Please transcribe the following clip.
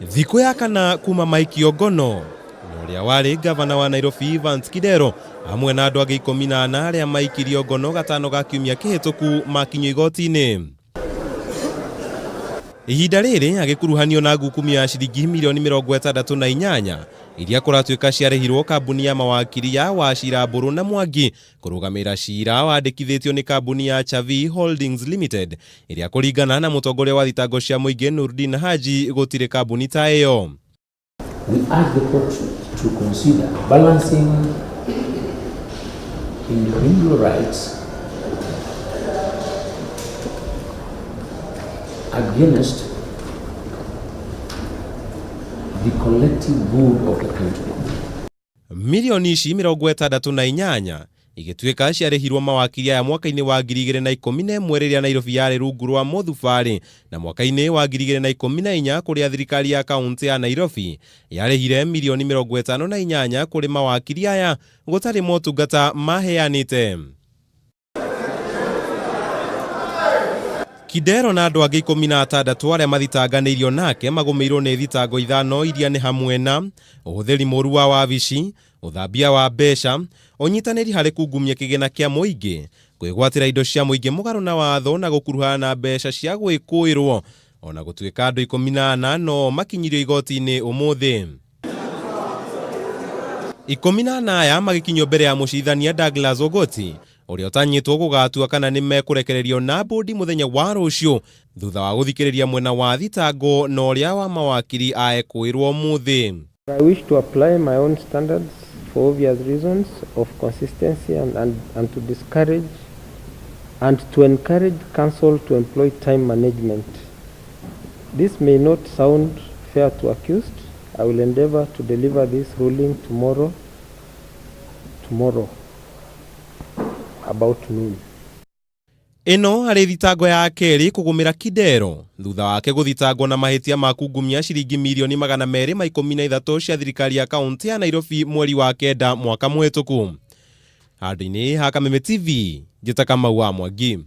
Thikũ ya kana kuma maikio ngono na ũrĩa warĩ ngavana wa Nairobi Evans Kidero hamwe na andũ angĩ 14 arĩa maikirio ngono gatano ga kiumia kĩhĩtũku makinyio igoti-inĩ. Ihinda rĩrĩ agĩkuruhanio na ngukumio ya ciringi mirioni 68 iria kũratuĩka ciarĩhirwo kambuni ya mawakiri ya Wachira Mbũrũ na Mwangi kũrũgamĩrĩra cira wandĩkithĩtio nĩ kambuni ya Chavi Holdings Limited ĩrĩa kũringana na mũtongoria wa thitango cia mũingĩ Nurdin Haji gũtirĩ kambuni ta ĩyo. We urge the court to consider balancing individual rights against the collective good of the country. Mirioni ici 68 igĩtuĩka ciarĩhirwo mawakiri aya mwaka-inĩ wa 2011 rĩrĩa Nairobi yarĩ rungu rwa Mũthubarĩ na mwaka-inĩ wa 2014 kũrĩa thirikari ya kaunti ya Nairobi yarĩhire mirioni 58 kũrĩ mawakiri aya gũtarĩ motungata maheanĩte. Kidero na andũ angĩ 16 arĩa mathitanganĩirio nake magũmĩirwo nĩ thitango 5 iria nĩ hamwe na ũhũthĩri mũru wa wabici, ũthambia wa mbeca, ũnyitanĩri harĩ kungumia kĩgĩna kĩa mũingĩ, kwĩgwatĩra indo cia mũingĩ mũgarũ na watho na gũkuruhana na mbeca cia gwĩkũĩrwo. Ona gũtuĩka andũ 14 no makinyirio igoti-inĩ ũmũthĩ. 14 aya magĩkinyio mbere ya mũcirithania Douglas Ogoti ũrĩa ũtanyĩtwo gũgatua kana nĩ mekũrekererio na bũndi mũthenya wa rũciũ thutha wa gũthikĩrĩria mwena wa thitango na ũrĩa wa mawakiri aekũĩrwo ũmũthĩ. I wish to apply my own standards for obvious reasons of consistency and to discourage and to encourage counsel to employ time management. This may not sound fair to accused. I will endeavor to deliver this ruling tomorrow about noon. Ĩno arĩ thitango ya kerĩ kũgũmĩra Kidero thutha wake gũthitangwo na mahĩtia ma kungumia ciringi mirioni 213 cia thirikari ya kaunti ya Nairobi mweri wa 9 mwaka mũhĩtũku. Handũ-inĩ ha Kameme TV, njĩta Kamau wa Mwangi.